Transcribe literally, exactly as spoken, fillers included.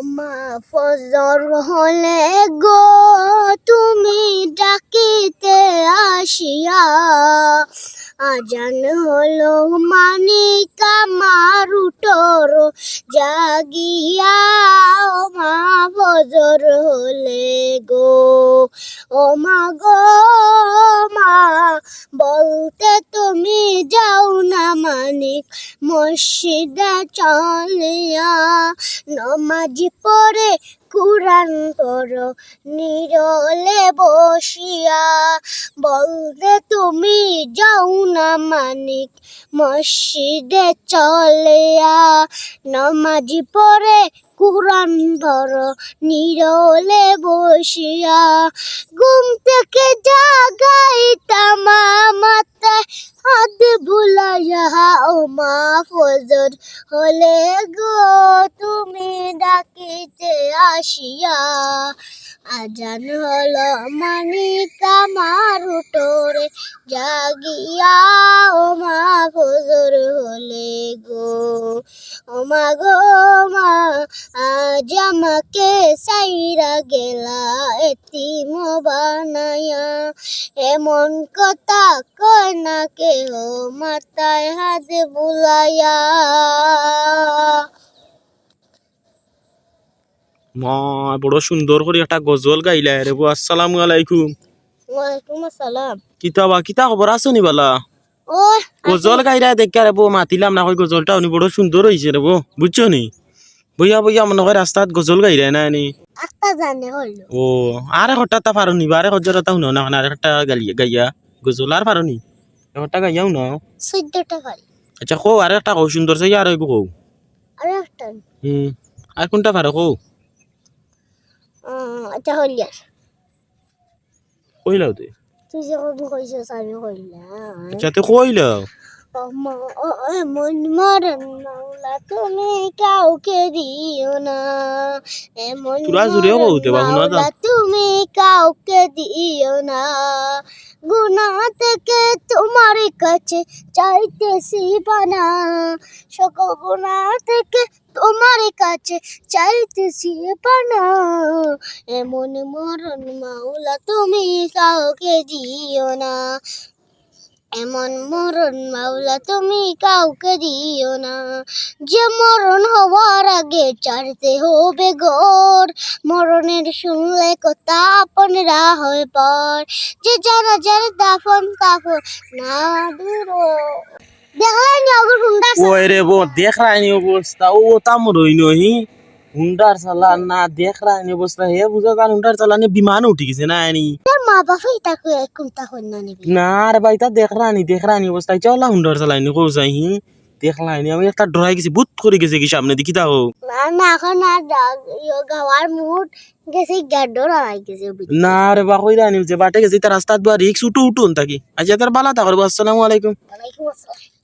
মা ফজর হলে গো তুমি ডাকিতে আসিয়া, আজান হলো মানিক আমার উঠোর জাগিয়া। ও মা ফজর হলে গো, ও মা গো মা, বলতে তুমি যাও না মানিক মসজিদে চলিয়া। নমাজি পড়ে কুরআন পড়ো নিরলে বসিয়া। বলতে তুমি যাও না মানিক মসজিদে চলিয়া। নমাজি পড়ে কুরআন পড়ো নিরলে বসিয়া। ঘুম থেকে জাগাইতা মা মাতায় হাত বুলাইয়া। ও মা ফজর হলে গো তুমি ডাকিতে আসিয়া। আজান হলো মানিক আমার উঠোরে জাগিয়া। ও মা ফজর হলে গো, ও মা গো মা, আজ আমাকে সাইরা গেলা এতিম বানাইয়া। এমন কথা কয় না কেহ মাতায় হাত বুলাইয়া। মা, বড় সুন্দর করি একটা গজল গাইলায় রে বো। আসসালামু আলাইকুম। ওয়ালাইকুম আসসালাম। কিতা বা, কিতা খবর, আছো নি বালা? ও, গজল গাইরায় দেখিয়া রে বো, মাতিলাম না কই, গজলটা হুনি বড় সুন্দর অইছে রে বো, বুঝছো নি? বইয়া বইয়া মনো কয় রাস্তাত গজল গাইরায় না নি? আস্তা জানে হইল। ও, আরে হঠাৎ তা পারো নি বা, আরে হজর তা হুনো না, আরে একটা গালি-, গাইয়া গজল আর পারো নি? একটা গাইয়াও না। চোদ্দটা পারি। আচ্ছা, কও, আরে একটা কও, সুন্দর চাই আর এগু কও। আরে একটা। হুম, আর কোনটা পারো কও? আহ, আচ্ছা, হইল আর। কইলাও তে। তুই যখন কইছস, আমি কইলাম। আচ্ছা, তে কইলাও। ও মা, ও, এমন মরণ মাওলা তুমি কাউকে দিও না। এমন তোরা জুড়েও মরণ কও তে বা, হুনা মাওলা যাও। তুমি কাউকে দিও না। গুনাহ থেকে তোমার কাছে চাইতেছি পানা। সকল গুনাহ থেকে তোমার কাছে চাইতেছি পানা। এমন মরণ মাওলা তুমি কাউকে দিও না। এমন মরণ মাওলা তুমি কাউকে দিও না। যে মরণ হওয়ার আগে ছাড়তে হবে ঘর। মরণের শুনলে কথা আপনরা হয় পর। যে যার যার দাফন কাফন না দূর। দেখলায় নি ওগুর হুন্ডার চালান? ওই রে বো, দেখরায় নি অবস্থা, ও তা মরই নহি। হুন্ডার চালান না, দেখরায় নি অবস্থা, হে বুঝা যার হুন্ডার চালানে বিমানো উঠি গেছে না নি। তোর মা বাপে ইতা কই, কোনটা কই না নিবি? না রে ভাই, তা দেখরায় নি, দেখরায় নি অবস্থা, ইটা ওলা হুন্ডার চালানি কও চাই, হি? দেখরায় নি, আমি একটা ডরাই গেছি, ভূত করি গেছে কি সামনে দেখি তাও। না, না, এখন আর ডা-, ইয়ো, গাওয়ার মুড গেছে, গা ডর হারাই গেছে, বুঝলি? না রে বা, কইরায় নি, যে বাটে গেছে, ইতা রাস্তাত বা রিক্স, উঠো, উঠো, থাকি। আচ্ছা, তার বালা থাকো রে বা, আসসালামু আলাইকুম। ওয়ালাইকুম আসসালাম।